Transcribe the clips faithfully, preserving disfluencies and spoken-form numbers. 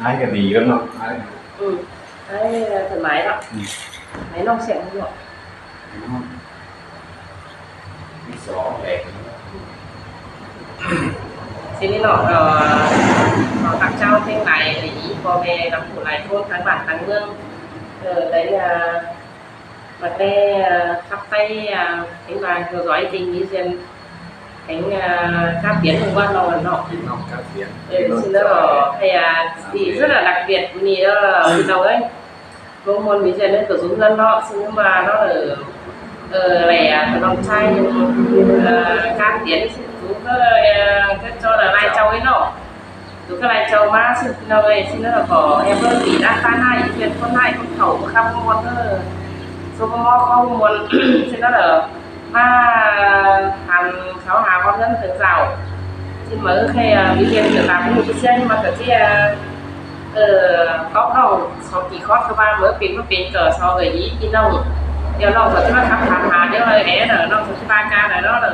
Ai cái gì đó nó ai. Ừ. Ai, ờ, thoải mái đó. Ừ. Máy nòng sẹo không nhỉ? Nó. Cái gió đẹp. Xin đi nọ, ờ, họ tặng trao thêm lại để ý cô về đọc phủ lại thôn thắng bản thắng mương. Ờ, đấy là Mặt đe, à, khắp tay, à, kéng bà theo dõi kênh Mỹ Duyên, kéng, à, cáp viễn hùng quan lòng ẩn nọ. Kênh lòng cáp viễn. Ừ, xin lỗi rồi, thầy, à, thì rất là đặc biệt, mình đó là từ đầu đấy. Mong muốn Mỹ Duyên đấy, tổ dũng lắm đó, xin lỗi mà nó ở, ở lẻ, à, lòng trai, à, cáp viễn, xin chú, à, cái cho là lai châu ấy nọ. Tụi cái lai châu má xin nó về xin nó là có em ơi vì đã tan hai ý kiến con hai con khẩu con khắp con muôn thơ số con mó con muôn xin nó là má hàm sáu hà con ngân thường giàu xin mở khai à, ý kiến tự làm cũng cái xe nhưng mà cái kia ờ có khẩu sau kỳ khót cái ba mới pin mới pin cờ sau về ý thì nông điều nông có cái mà khắp khám hà điều này é là nông có cái ba ca này đó là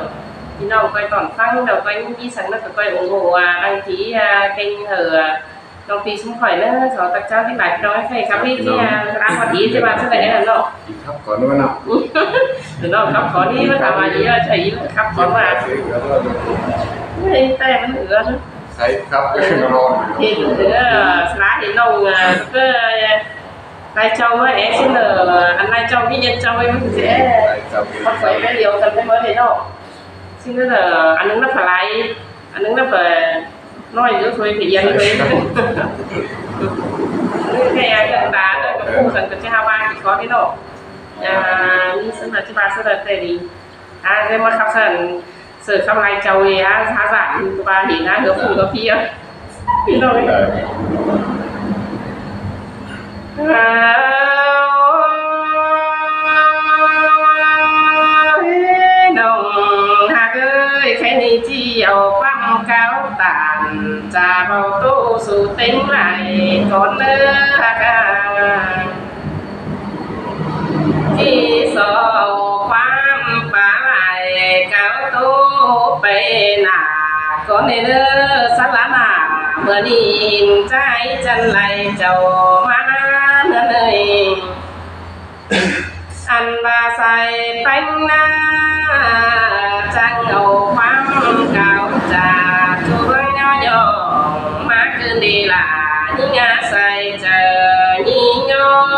Thì nó quay toàn phăng, nó quay những cái sẵn nó quay ủng hộ, à, đăng ký, à, kênh hở, à, đồng tí xuống khỏi nữa, sau tặng cho cái bài đó, cái cà phê, cái, à, cái đá hoa tí, cái bà sẽ đẩy là nó. Khắp có nữa nào. Thì nó khắp có đi, nó tao mà đi, nó chạy đi, khắp có mà. Cái tay vẫn ứa nữa. Thấy khắp cái nó. Thì ứa, lá thì nông, à, cái, à, lai châu mới, é, xin lờ, ăn lai châu, cái nhân châu ấy, mới dễ. Lai châu, cái có phải cái điều cần cái mới thì nó. Xin lơ ăn nứng nắp phải lai, ăn nứng nắp phải nói dứa thôi thì yên thôi. Cái ăn cái đá đó cái khu sân cái ha ba cái có thế đó. À, mi sân là chứ ba sân là tệ đi. À, cái mà khắp sân, sự khắp lai châu thì ha, ha giản, ba thì ha, hứa phụ hứa phi á. Phi đâu đấy. Nông hạc ơi, khen ni chi âu păm cáo tàn, cha bao tô su tính lại con nơ hạc à. Chi so âu păm pá lại cáo tô bê nà, con nơ nơ sá lá nà, mưa ni chai chân lại châu má nơ nơ. Ăn ba sai bánh na chăng âu păm cáo cha chu răng nho nho má cứ đi là những ngã sai chờ nhí nho.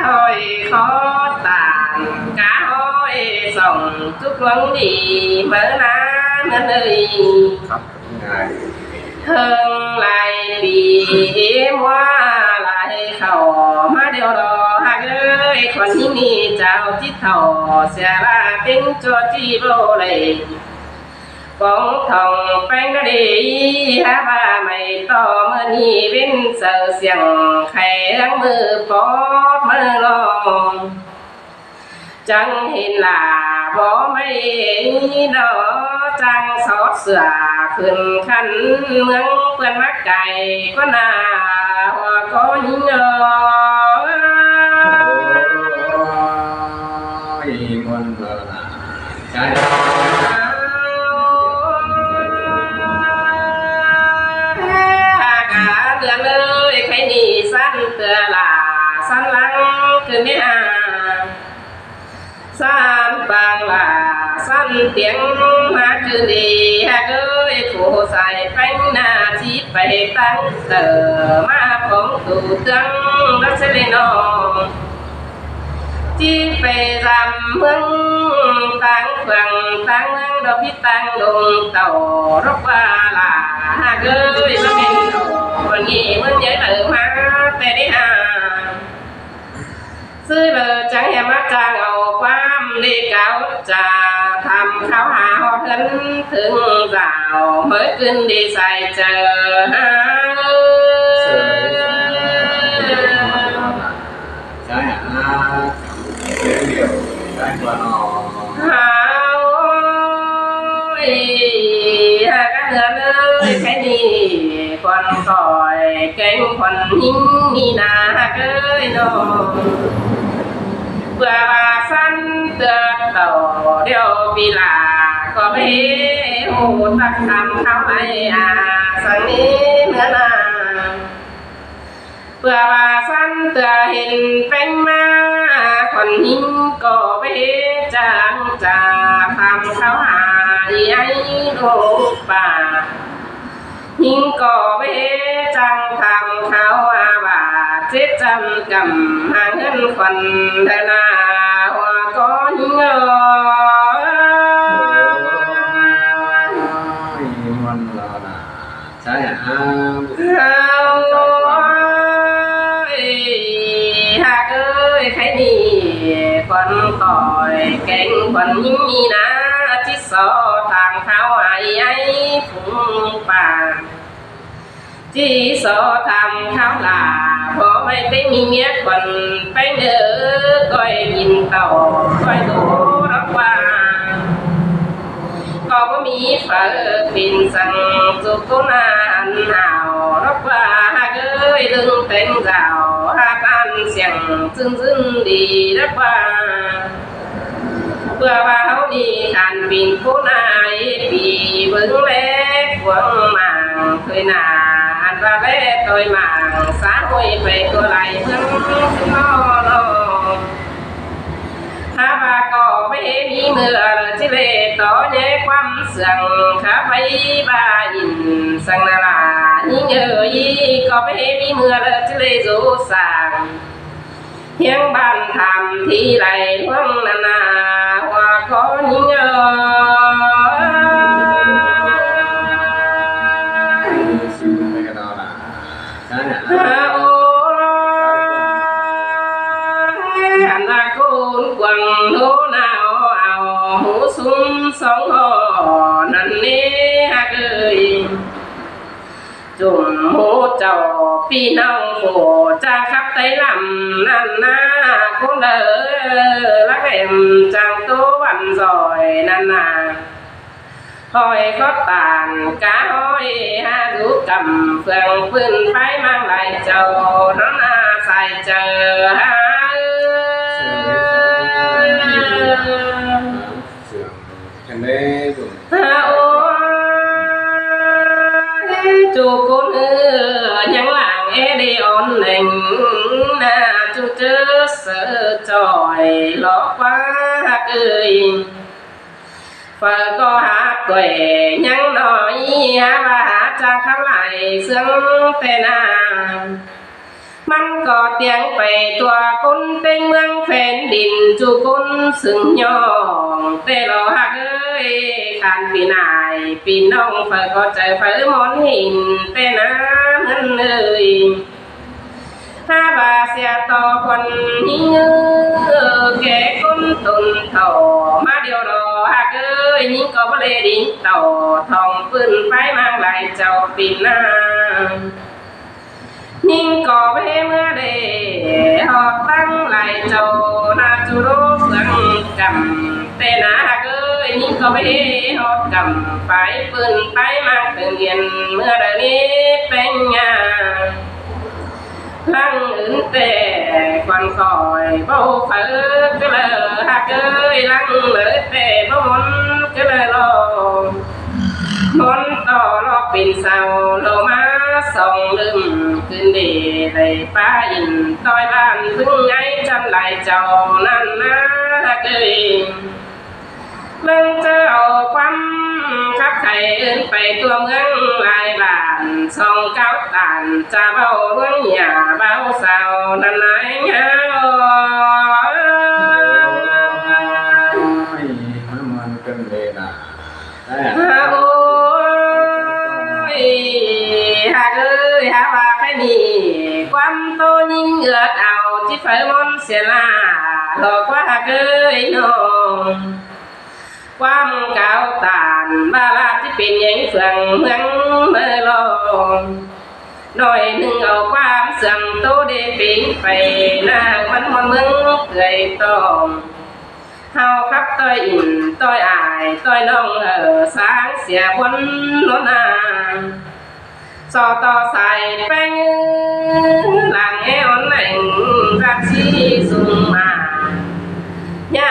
Hỏi khó tàn cá hỏi sống chúc lắng đi mơ na mơ nơi. Khắp ngày. Hương lai pì mua lai khẩu má điều đó hạc ơi, con hí mi chào chít thầu xe la tính cho chi vô lệ. Bóng thòng bánh đã đi há ba mày to mơ ni bên sờ xiềng khay háng mơ bóp mơ lo. Chăng hên là bó mây nó chăng xót sửa khuyên khăn mướn quên mắc cày con nà hoa có nhớ. Ôi, muôn mơ là Sai. Cả lươn ơi, khay ni săn tựa là săn lắng cứ mẹ hà. Săn bằng là săn tiếng mà cứ đi hà ơi, phủ sai phanh na chỉ phải tăng tờ mà phóng thủ tướng nó sẽ lên nó. Chí pê dăm hương tăng phường tăng hương đô phí tăng lùng tàu rốc ba là ha gơi mà mình còn nhị mương nhớ lờ má tê đi ha. Sư lờ trắng hè má trăng âu quam đi cáo trà thăm kháo hà hót hấn thương dạo mới cưng đi sai chờ ha. Sai hả? Cái điều sai qua nó. Háo ơi, ha, các người ơi, cái gì còn khỏi, cái còn hính ni na, ha, cái nó. Vừa ꞌtưa tảu điêu pi lả ꞌcọ báu ꞌhụ tắc tham kháo lai a, săng ꞌmí ꞌmứa ꞌna. ꞌPưa ꞌva săn ꞌtưa hên ꞌpéng ꞌmá, khuôn ꞌhính ꞌcọ báu chắng ꞌchạ tham kháo ha ꞌi ái ꞌlụk ꞌpa. ꞌHính ꞌcọ báu chắng tham kháo ha ꞌva, chết chăm căm hang ꞌhướn khuôn đa na ꞌhua ꞌcọ ꞌhính ơi. Ôi, muôn lo na. Sai hả? Hao ơi, ꞌhặc ơi, khay ꞌnị khuôn khỏi kéng khuôn ꞌnhính ꞌnị ꞌna, ꞌchí so tham kháo ha ꞌi ái phung ꞌpa. ꞌChí so tham kháo lả, ꞌpo ꞌmạy ꞌtếng ꞌmí ꞌmía khuôn ꞌpéng đơ, ꞌcoi kin tảu, ꞌcoi ꞌtố ꞌlọk ꞌva. ꞌCọ báu ꞌmí phaư pên săng ꞌchu ꞌcốn ăn hảo ꞌlọk ꞌva, ꞌhặc ơi, ꞌlưng téng dảo, ꞌhặc ăn siêng ꞌsướng ꞌsướng đi ꞌlọk ꞌva. ꞌPưa ꞌva ꞌháu ꞌnị khăn pên ꞌcốn ai pi bớng ꞌlé cuông mảng thôi nả, ăn ꞌva ꞌlé ꞌtoi mảng xã hội pay ꞌtoi lai ꞌmướng ꞌsướng ꞌno ꞌno. Hák ꞌva ꞌcọ báu ꞌhế ꞌmí ꞌmưa ꞌlới ꞌchí ꞌlế tó ꞌnhé ꞌquám siêng, khá báu ꞌva ỉn săng ꞌna lả ꞌnhính ơi, ꞌcọ báu ꞌhế ꞌmí ꞌmưa ꞌlới ꞌchí ꞌlế dú sảng. ꞌHiếng ꞌvạn tham thi lai ꞌluống ꞌna ꞌna, ꞌhua ꞌcọ ꞌnhính ơi. Hák ơi, ăn ꞌva ꞌcốn cuông ꞌlố ꞌna au, au ꞌmú sung sóng ꞌhọ ꞌnặn ꞌnế ꞌhặc ơi. Chum ꞌmú chảu ꞌpi ꞌnọng phủ ꞌchạ khắp Tây lăm ꞌnặn ꞌna, ꞌcốn đaư lắc em chắng ꞌtố ꞌvặn doi ꞌnặn ꞌna. Khỏi khót tản cá ꞌhọi ha dú căm, phường ꞌpưn pái ꞌmáng lai chảu ꞌnặn ꞌna sai chaư ha. Hák ơi, ꞌchu ꞌcốn ư, ꞌnhắng lảng é đi ôn nẻng ꞌna, ꞌchu ꞌchớ saư chỏi lỏ ꞌquá ꞌhặc ơi. Phaư ꞌcọ hák ꞌtoi ꞌnhắng ꞌnọi, hák ꞌva hák chắng khắp lai ꞌsướng ꞌtẹ ꞌna. ꞌMắn ꞌcọ tiêng pay tua ꞌcốn ꞌtếng ꞌmướng phén đin, ꞌchu ꞌcốn sưng ꞌnhọng ꞌtẹ lo ꞌhặc ơi. Khăn pi nải pi ꞌnọng phaư ꞌcọ chaư phaư món hin ꞌtẹ ꞌna ꞌmắn ơi. Hák ꞌva sia ꞌto khuôn ꞌnhính ư, kẻ ꞌcốn tôn thảu ꞌmá điêu lo ꞌhặc ơi, ꞌnhính ꞌcọ báu ꞌlế đin tảu thong ꞌpưn pái ꞌmáng lai chảu pi ꞌna. ꞌNhính ꞌcọ báu ꞌhế ꞌmứa đé ꞌhọt ꞌtáng lai chảu ꞌna, ꞌchu ꞌlố phường căm ꞌtẹ ꞌna ꞌhặc ơi, ꞌnhính ꞌcọ báu ꞌhế ꞌhọt căm pái ꞌpưn pái ꞌmáng tơng điên ꞌmứa đaư ꞌnế ꞌpéng ꞌna. Lăng ứn ꞌtẹ khuôn khỏi báu phaư cá đaư ꞌhặc ơi, lăng ꞌlới ꞌtẹ báu môn cá đaư lo. Môn ꞌto lo pên sau lo ꞌmá song lưm, ꞌcứn đi đảy ꞌpá ỉn ꞌtoi ꞌván ꞌpứng ái chăn lai chảu ꞌnặn ꞌna ꞌhặc ơi. ꞌMướng ꞌchớ au ꞌquám khắp khay ứn pay tua ꞌmướng lai bản, song cáo tản ꞌchạ ꞌvạu ꞌluống nhả ꞌvạu sau ꞌnặn ái ꞌnhá. Ôi, hák ꞌmắn ꞌcứn đi ꞌna. Hák ơi, hák ơi, hák ꞌva khay ꞌnị ꞌquám ꞌtố ꞌnhính ươn au ꞌchí phaư môn sia ꞌna lo ꞌquá ꞌhặc ơi ꞌnọng. ꞌQuám cáo tản ꞌva ꞌlạ ꞌchí pên ꞌnhắng phường ꞌmướng ꞌmưa lo. ꞌNọi ꞌnưng au ꞌquám sương ꞌtố đé pính pay ꞌna ꞌmắn ꞌmôn ꞌmướng ꞌcới ꞌtong. ꞌHáu khắp ꞌtoi ỉn ꞌtoi ải ꞌtoi ꞌnọng, ꞌsướng sia ꞌquám ꞌnón ꞌna. So ꞌto sai ꞌpéng lăng é ón ꞌneng, ꞌdạk ꞌsí sung ꞌmá ꞌnhá.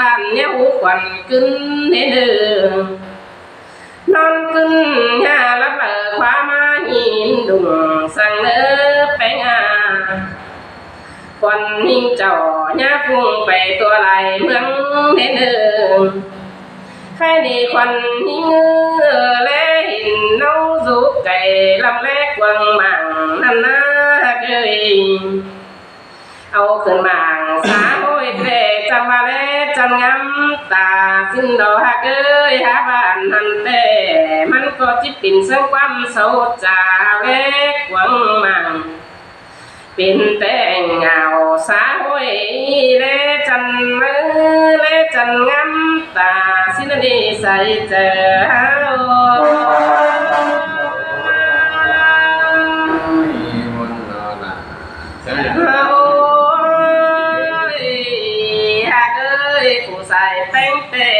bản nhá hú khuôn ꞌcứn ꞌnê ꞌnớ. ꞌNón ꞌcứn ꞌnhá lắp lở khóa ꞌmá hin đung săng ꞌnớ ꞌpéng a. Khuôn ꞌhinh chảu ꞌnhá phung pay tua lai ꞌmướng ꞌnê ꞌnớ. Khay đi khuôn ꞌhinh ư lé hin ꞌnâu dú cay lăm lé quăng mảng ꞌnặn ꞌná ꞌhặc ơi. Au khửn mảng xã hội ꞌtẹ chăm ꞌva lé chăn ngắm ta ꞌsịn đó ꞌhặc ơi, hák bản ꞌnặn ꞌtẹ ꞌmắn ꞌcọ ꞌchí pên ꞌsướng ꞌquám sau chả lé quăng mảng. Pên ꞌtẹ ngảo xã hội lé chăn ꞌmớ lé chăn ngắm ta ꞌsịn đi sai chơ háo. Ôi, ꞌhặc ơi, phủ sai ꞌpéng ꞌtẹ,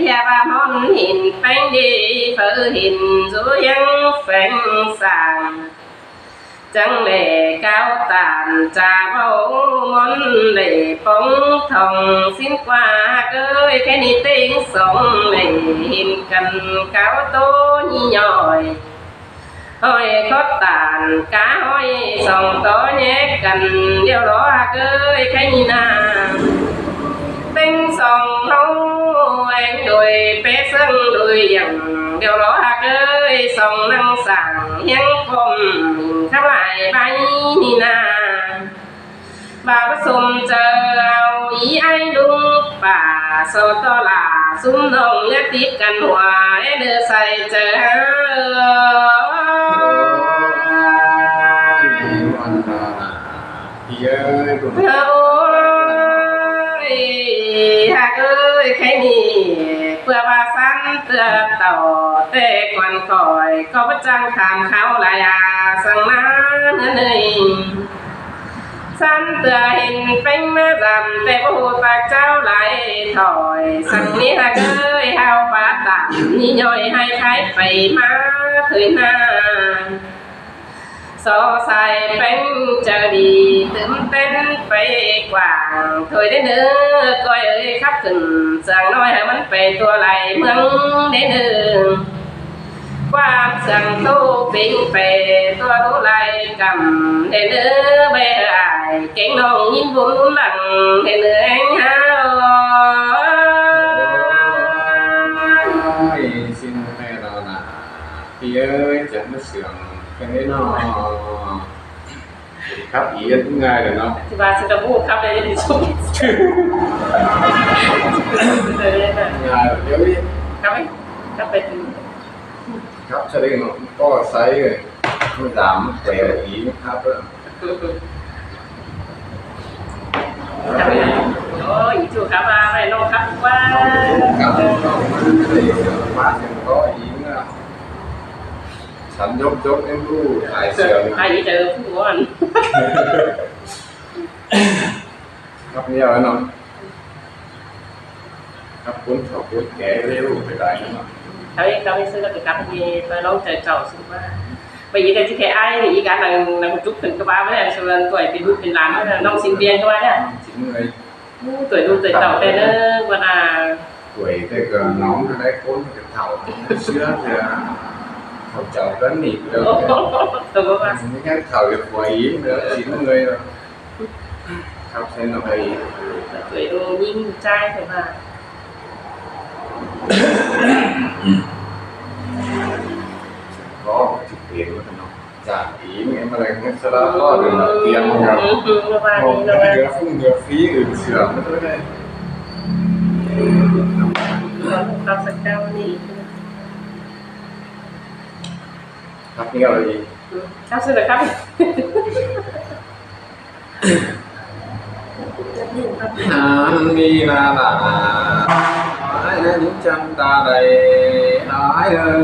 ya ba ꞌmón hin ꞌpéng đi, phớ hin dú hiếng pheng sàng. Chắng lễ cáo tản chả báu ꞌmón lễ póng thòng ꞌsịn ꞌquá ꞌhặc ơi, khay đi ꞌtếng song lễ hin căn cáo tô nhí nhỏi. Hỏi khót tản cá hỏi song tó nhé căn điêu đó ꞌhặc ơi, khay đi na. Têng song ꞌháu eng đuổi pé ꞌsướng đuổi yẳng điêu đó ꞌhặc ơi, song năng sảng hiếng phôm khắp lại bái đi na. Ba bá sôm chơ au ý ái đúng pả so to là sum nong nhất tít căn hua ê nơ sai chơ ha. Ôi, ꞌhặc ơi, khay đi ꞌpưa ba săn tưa tảu ꞌtẹ khuôn khỏi ꞌcọ báu chắng tham kháo lai a săng ꞌmá ꞌnớ ꞌnới. Săn tưa hên ꞌpéng ꞌmá dăm ꞌtẹ báu hô ta cháo lai thỏi săng ꞌnị ꞌhặc ơi, hao pá tản ꞌnị ꞌnhọi ꞌhại khái pay ꞌmá thôi na. So sai ꞌpéng chơ đi tứm tén pay quảng thôi đé ꞌnớ, coi ơi khắp khửn sàng ꞌnọi hảư ꞌmắn pay tua lai ꞌmướng đé ꞌnớ. ꞌQuám sàng tô pính pay tua đú lai căm đé ꞌnớ, bay ải kéng nong nhín bún lăng đé ꞌnớ eng hao. Ôi, xin mẹ đó là Phi ơi, chắng ꞌmá sương cái đấy nó khắp ý ꞌngáy rồi nó. Thì bà sẽ đọc bộ khắp đây thì chúng. Ngài rồi, nhớ đi. Khắp ấy, khắp ấy. Khắp cho đi nó có sai rồi. Nó giảm khỏe ý khắp rồi. Ôi, ý chủ khắp à, phải nó khắp quá. Nó khắp, nó khắp, nó khắp, nó có ý nữa. Sắm dốc dốc em ꞌlụ, ai sửa. Ai ý trời ơi, không có ăn. Khắp nhiều lắm nó. Khắp cuốn sổ cuốn ké với ꞌlụ phải đòi nó. Khắp đi, khắp đi, xưa là cái khắp đi, tôi lông trời trầu xung quanh. Bây giờ cái chiếc cái ai thì ý cả là, là một chút khẩn cấp ba với anh, xưa là tuổi thì đu thì làm, nó sinh viên các bạn á. Chín mươi. Ú, tuổi đu tuổi tàu tên á, bạn à. Tuổi thì cờ nóng rồi đấy, cuốn cái thầu xưa thì thầu chầu cấn nỉ rồi. Ồ, tôi có bạn. Những cái thầu được của ý nữa, chín mươi rồi. Khắp xem nó hay. Tuổi đu nhính trai thôi mà. Có chụp tiền của nó. Chả ý em mà lại nghe sao đó có được là tiền không nhỉ? Ừ, ừ, ừ, nó vào đi, nó vào. Không, nó phung được phí, ừ, sửa nó thôi đây. Nó không sao sao đi. Khắp nhiều là gì? Ừ, khắp xưa là khắp. Hán mi la la. Ai ơi, những chân ta đây. Ai ơi.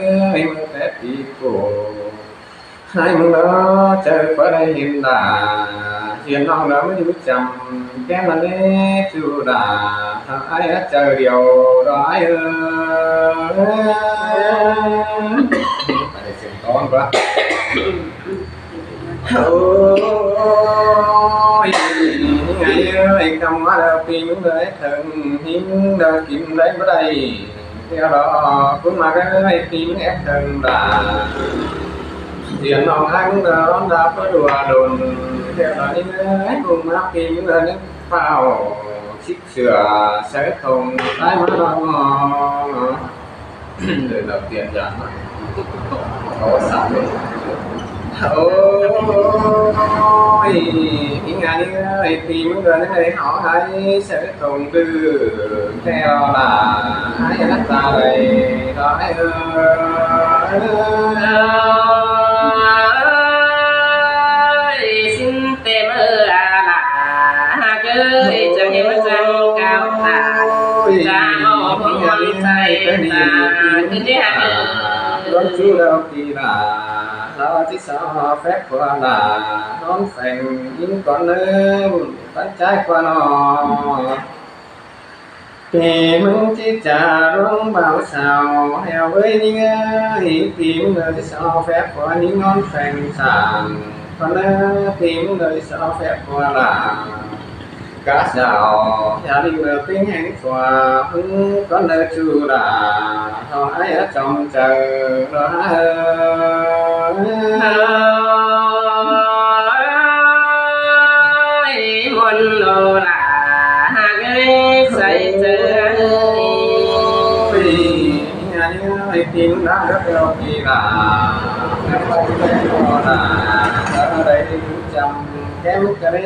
ơi, ꞌmứng té pi phủ. Hai ꞌmứng ꞌnớ chaư ꞌpá đảy hên đả, ꞌdiến ꞌnọng ꞌnớ ꞌmí dú chăm, kém ꞌnớ ꞌnê ꞌchu đả, ái ꞌnớ chaư điêu đó ái ơi. Phải để xiên ton quá. Ôi, ꞌnhính ải ơi, ꞌcắm ꞌmá đaư pi ꞌmứng đaư thơng, ꞌnhính đaư kin đảy ꞌmá đảy. Theo đó, ꞌcú ꞌmá ꞌnhính ải pi ꞌmứng ép thơng đả. ꞌDiến ꞌnọng ꞌháng đaư đón đaư ꞌpá đua đôn. Theo đó, ꞌnhính ải ꞌcú ꞌmá pi ꞌmứng đaư ꞌnhính páo, síp sửa, sớ thông, tái ꞌmá đón. Đaư đọc tiên dáng ꞌnớ. Có sẵn đấy. Ôi, ꞌnhính ải ơi, pi ꞌmứng đaư ꞌnhính ải hảư ái sớ thông đư. Theo là ái ꞌnớ ta đảy, đó ái ơi. Ơi, ꞌsịn ꞌtẹ ꞌmưa a lả, ꞌhặc ơi, chắng hiêm chắng cáo tả, chả ꞌmá ꞌhụ ꞌmón sai tả, ꞌcứ ꞌnhá ꞌhặc ơi. Đón ꞌchu đaư pi đả, ꞌlạ ꞌchí so phép ꞌquá đả, đón pheng ꞌnhính cón ꞌnớ, tán ꞌchái ꞌquá ꞌnọ. Pi ꞌmứng ꞌchí chả ꞌluống báu sao, heo ơi ꞌnhính ơi, pi ꞌmứng đaư ꞌchí so phép ꞌquá ꞌnhính ꞌnón pheng sảng, cón ꞌnớ pi ꞌmứng đaư ꞌchí so phép ꞌquá đả. Cá sảo, heo ꞌnhính đaư ꞌpéng ꞌhéng ꞌquá, ꞌmứng cón đaư ꞌchu đả, ꞌtoi ái ꞌchọ chaư, đó ái ơi. Ôi, ꞌmuôn ꞌnọ lả, ꞌhặc ơi, sai chaư ơi. Ôi, ꞌnhính ải ơi, pi ꞌmứng đaư ꞌlạ ꞌpi đả, ꞌlạ ꞌpi đả, đaư đảy dú chăm, kém ꞌcá đé,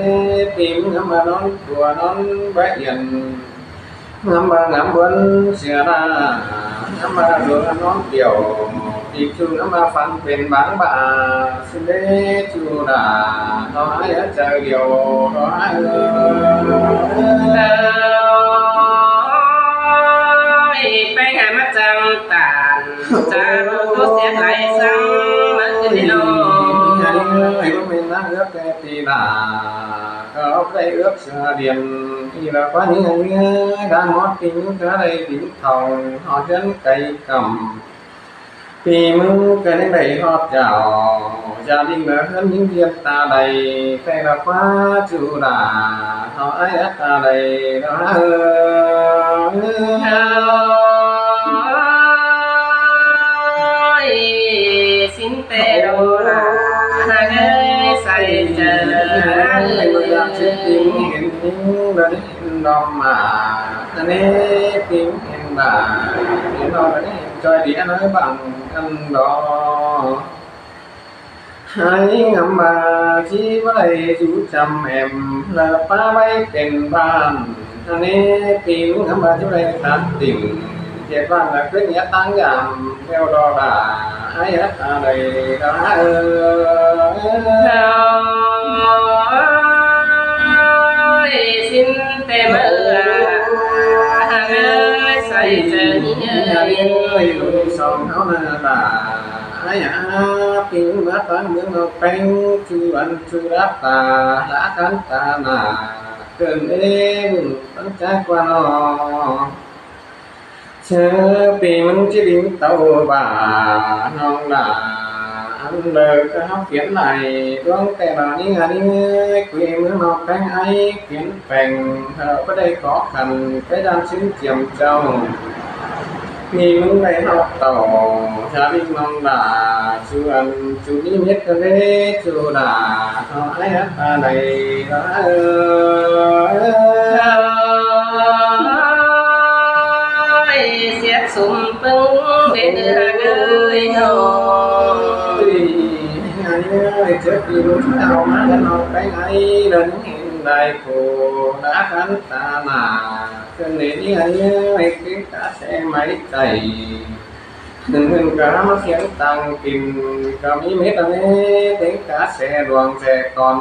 pi ꞌmứng ngắm ꞌmá ꞌnón ꞌquá ꞌnón báy yên. Ngắm ꞌmá ngắm bón sửa đa, ngắm ꞌmá đua ꞌnón điêu, pi ꞌchu ngắm ꞌmá phăn pên báng bả, ꞌsịn đé ꞌchu đả, ꞌtoi ái ꞌnớ chaư điêu, ꞌtoi ái ơi. Ơi, ꞌpéng ải ꞌmá chắng tản, chả ꞌmá ꞌtố sia lai săng, ꞌmá ꞌcứ đi ꞌnọ. Ơi, ꞌmá ꞌmen ꞌnáng ước ꞌtẹ pi đả, ꞌcọ ꞌcọ đảy ước sửa điên, ꞌnị lỏ ꞌquá ꞌnhính ꞌnhính ơi, đang mót pi ꞌmứng ꞌcọ đảy đin thỏng, ꞌhọt ꞌhướn cay căm. Pi ꞌmứng ꞌcọ ꞌnhính đảy ꞌhọt dảo, dảo ꞌnhính lỏ ꞌhướn ꞌnhính ꞌdiến ta đảy, ꞌtẹ lỏ ꞌquá ꞌchu đả, ꞌtoi ái ꞌnớ ta đảy, đó ái ơi. Ơi, ꞌsịn ꞌtẹ ꞌlạ, ꞌhặc ơi, sai chaư. Ơi, ꞌmưa dăm ꞌsịn pi ꞌmứng hên ꞌnhính, đaư ꞌnhính hên đom ꞌmá, ꞌnhính pi ꞌmứng hên đả, hên đom đaư ꞌnhính hên ꞌchoi đi ăn ới bằng ăn đó. Hái ngắm ꞌmá ꞌchí báy dú chăm em, lỏ ꞌpá báy pên ꞌván, ꞌnhính pi ꞌmứng ngắm ꞌmá ꞌchí báy tán tỉnh, ꞌdệt ꞌván lỏ ꞌcứn ꞌnhá ꞌtáng dăm, theo đó đả, ái ꞌnớ ta đảy, đó ái ơi. Ơi, ꞌsịn ꞌtẹ ꞌmưa a lả, ꞌhặc ơi, sai chaư ꞌnhính ơi. Ơi, ꞌlụk song ꞌháu ꞌnớ đả, ái ꞌnớ pi ꞌmá ꞌtáng ꞌmướng ꞌnọ ꞌpéng, ꞌchu ăn ꞌchu đáp ta, lả khăn ta nả, cơn ê, ꞌmướng táng ꞌchái ꞌquá ꞌnọ. Chaư pi ꞌmứng ꞌchí đin tảu bả, ꞌnọng đả, ăn đaư ꞌcọ ꞌhặc phiến lai, ꞌluống ꞌtẹ lỏ ꞌnhính ải ơi, ꞌquí ꞌmướng ꞌnọ ꞌpéng ái, phiến pheng, hảư ꞌpá đảy khó khăn, ꞌpéng đang ꞌsướng chiêm chảu. ꞌMí ꞌmứng đảy ꞌhọt tảu, dảo ꞌnhính ꞌnọng đả, ꞌchu ăn, ꞌchu ꞌmí mết ꞌcọ đé, ꞌchu đả, ꞌtoi ái ꞌnớ ta đảy, đó ái ơi. Ơi, siết sum ꞌpứng bến ꞌhặc ơi ꞌnọ. Ơi, ꞌnhính ải ơi, chớ pi ꞌlụk ꞌháu ꞌmá ꞌnọ ꞌpéng ái, đaư ꞌnhính hên đảy khổ, lả khăn ta nả, cơn ê ꞌnhính ải ơi, ꞌkính ta ꞌsé máy tảy. Đương hưn cá ꞌmá ꞌsiếng tang pin, cá ꞌmí mết ꞌnị, tếng cá ꞌsê luông ꞌsê kon,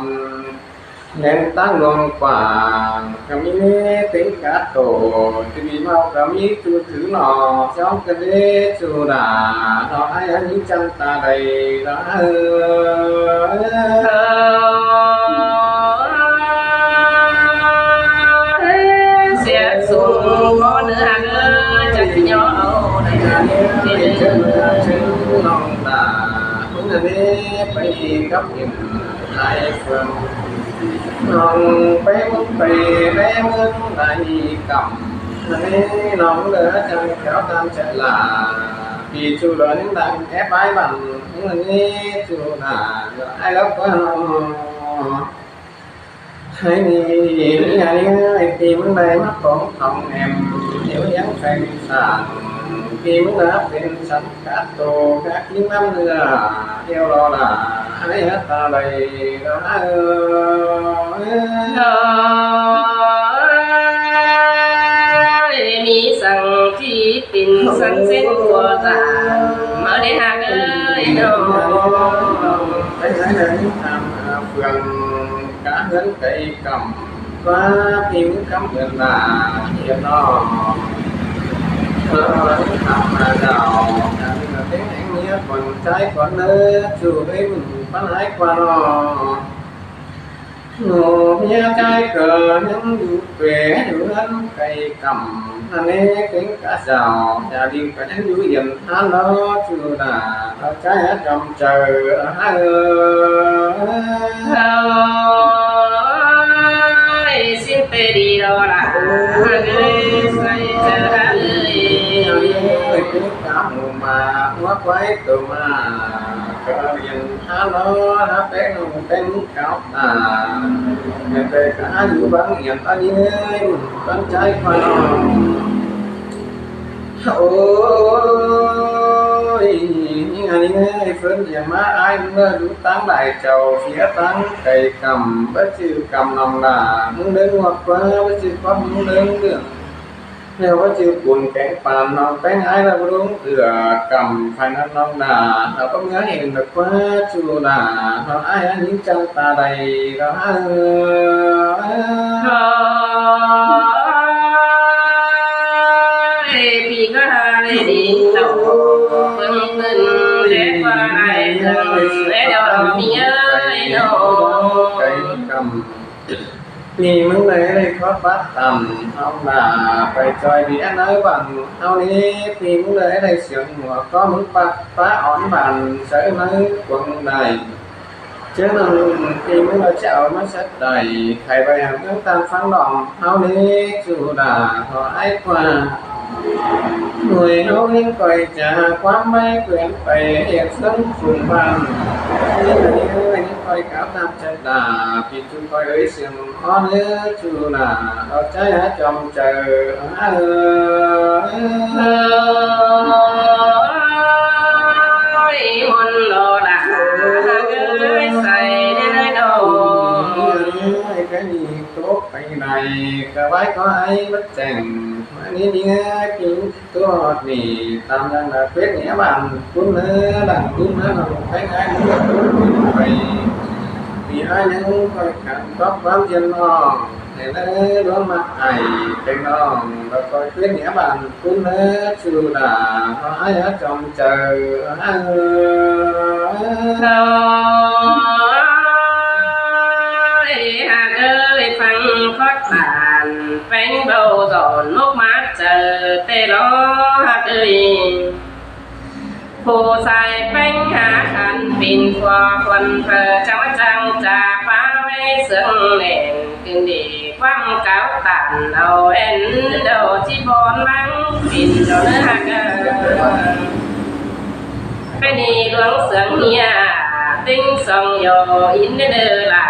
ꞌlen ꞌtáng luông quảng, cá ꞌmí mết tếng cá tô, ꞌchư đi ꞌmá cá ꞌmí ꞌchu thứ ꞌnọ, ꞌchóng cá đế ꞌchu đả, ꞌnọ ai ăn ꞌnhính chăng ta đảy, ꞌnọ ai sia sung ꞌmó ꞌnớ hăng ơi, chắc ꞌchí ꞌnhó au đảy, ꞌchư ꞌnọng đả, ꞌmứng ꞌnị pay cắp ꞌnhính lai phường. ꞌNọng pay ꞌmứng pay đé ꞌmứng lai cắm, ꞌnị ꞌnọng đé chăng kéo tam chặt lả, ꞌpi ꞌchu đảy ꞌnhính đang ép ái băn, ꞌnị ꞌchu đả, ai lốc quá ꞌnọng. Hái ꞌnị, ꞌnị ꞌnị ơi, ꞌpi ꞌmứng đảy ꞌmá cóng thong em, hiếu hiáng phèn sảng, ꞌpi ꞌmứng đảy pên sắn cá tô, cá ꞌkính ꞌmắn ꞌnưa, hiếu lo đả, ai há ta đảy, ꞌnọ ai ꞌmí săng ꞌchí pên săng ꞌsến ꞌpưa ta, ꞌmá đé hăng ơi ꞌnọ. Pay hái đảy tam phường cá ꞌhướn cay cắm, ꞌva ꞌpi ꞌmứng cắm ꞌhướn đả, hiến ꞌnọ. Ơ, ꞌhướn cắm ꞌmá đảo, cá ꞌhướn tếng ꞌnéng ꞌmía con ꞌchái con ꞌnớ, ꞌchu ꞌmí mứn ꞌpắn ái qua ꞌnọ. ꞌNọ ꞌmía ꞌchái ꞌcọ ꞌnhắng dú tuế dú ꞌhướn cay cắm, ꞌnặn ꞌnị tếng cá dảo, dả đi ꞌcọ ꞌnhắng dú yên hán ꞌnọ, ꞌchu đả, ꞌnọ ꞌchái há chom chaư, ơ, ơi, ꞌsịn pê đi đỏ đả, ơi, say chaư ơi. Ơi, tếng cá mù mà, ꞌmá quái tô mà, ꞌcọ yên hán ꞌnọ, há pé ꞌnọng pé ꞌmứng cáo À, ꞌnị pay cá dú báng yên ta đi ơi, con ꞌchái qua ꞌnọ. Ôi, ꞌnị ơi, phớn yên ꞌmá ái ꞌmưa dú ꞌtáng đảy chảu, phía ꞌtáng cay cắm, báu ꞌchư cắm ꞌnọng đả, ꞌmứng đớng ꞌnguạk ꞌquá, báu ꞌchư cót ꞌmứng đớng ꞌlươn. ꞌNéo báu ꞌchư cun kéng păn ꞌnọng ꞌpéng ái ꞌlẹo ꞌlống ꞌtưa cắm phải ꞌnặn ꞌnọng đả, ꞌnọng báu ꞌmưa hên đảy ꞌquá ꞌchu đả, ꞌnọng ái ꞌnhính chăng ta đảy, ꞌnọng ái. Ôi, ꞌpi ꞌcọ hả đảy đi ꞌnọng, ꞌpứng ꞌpứng đé ꞌquá đảy dâng, đé đỏ ꞌmi ơi ꞌnọng. Cay cắm. ꞌPi ꞌmứng đảy đảy khót bát tẳm, ꞌnọng đả pay ꞌchoi đi ăn ái băn, ꞌnọng ꞌnị ꞌpi ꞌmứng đảy đảy siêng ꞌmua ꞌcọ ꞌmứng pák pá ón băn, sáư ꞌnặn cuông đảy. ꞌChớ ꞌnặn ꞌpi ꞌmứng đảy ꞌchí au ꞌmá sắt đảy, khay pay hảư ꞌmướng ꞌtan ꞌphắng đỏm, ꞌnọng ꞌnị ꞌchu đả, ꞌnọng ái ꞌquá. ꞌNuôi ꞌháu ꞌnhính ꞌcoi chaư ꞌquám ꞌmạy ꞌquiến pay ꞌdệt ꞌsướng phung ꞌphắn. ꞌNhính ꞌnị ꞌnhính ꞌcoi cáo ꞌtan chặt đả, ꞌpi ꞌchu ꞌcoi ới siêng ón ꞌnớ ꞌchu đả, ꞌnọng ꞌchái há chom chaư. Ôi, ꞌmuôn lo đả, ơi, say đé đé đô. Ơi, cái gì tốt pay đảy, ꞌcọ ꞌvái ꞌcọ ái báu chẻng. ꞌMá ꞌnị ꞌnị ơi, ꞌpi ꞌchu ꞌnị, tam dăng đa pết ꞌnị băn, ꞌcốn ꞌnớ, đăng ꞌcốn ꞌnớ, đăng ꞌpéng ái ꞌnớ, pay. ꞌPi ái ꞌnhắng ꞌcoi khăn tóp ꞌquám ꞌchiến ꞌnọng, ꞌnị ꞌnớ, ꞌluống ꞌmặc ải, pay ꞌnọng, ꞌcọ ꞌcoi pết ꞌnị băn, ꞌcốn ꞌnớ, ꞌchu đả, ꞌnọng ái há chom chaư, ơi. Ơi, hák ơi, ꞌphắng khót bản, ꞌpéng báu dọn mốc mát chaư, ꞌtẹ lo hák ơi. Phủ sai ꞌpéng hák khăn pên khua khuôn phaư chắng chắng cha pá ꞌmé sương nẻn, ꞌcứn đi ꞌquám cáo tản au ên, đô ꞌchí bón ꞌmáng pên đô ꞌnớ hák ơi. Pên đi ꞌluống sương nia, ꞌtếng song yo ín đé đơ lả.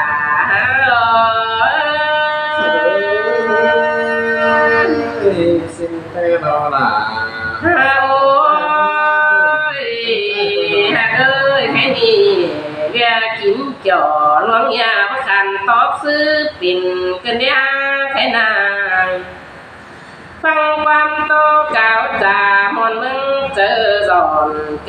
Ôi, xin tê lo lả. Ôi, hák ơi, pên đi, ꞌviạk kin chảu ꞌluống nia, báu khăn tóp ꞌsứ pên, ꞌcứn đi hák pên năng. ꞌPhắng ꞌquám tô cáo cha ꞌmuôn ꞌmướng chaư, son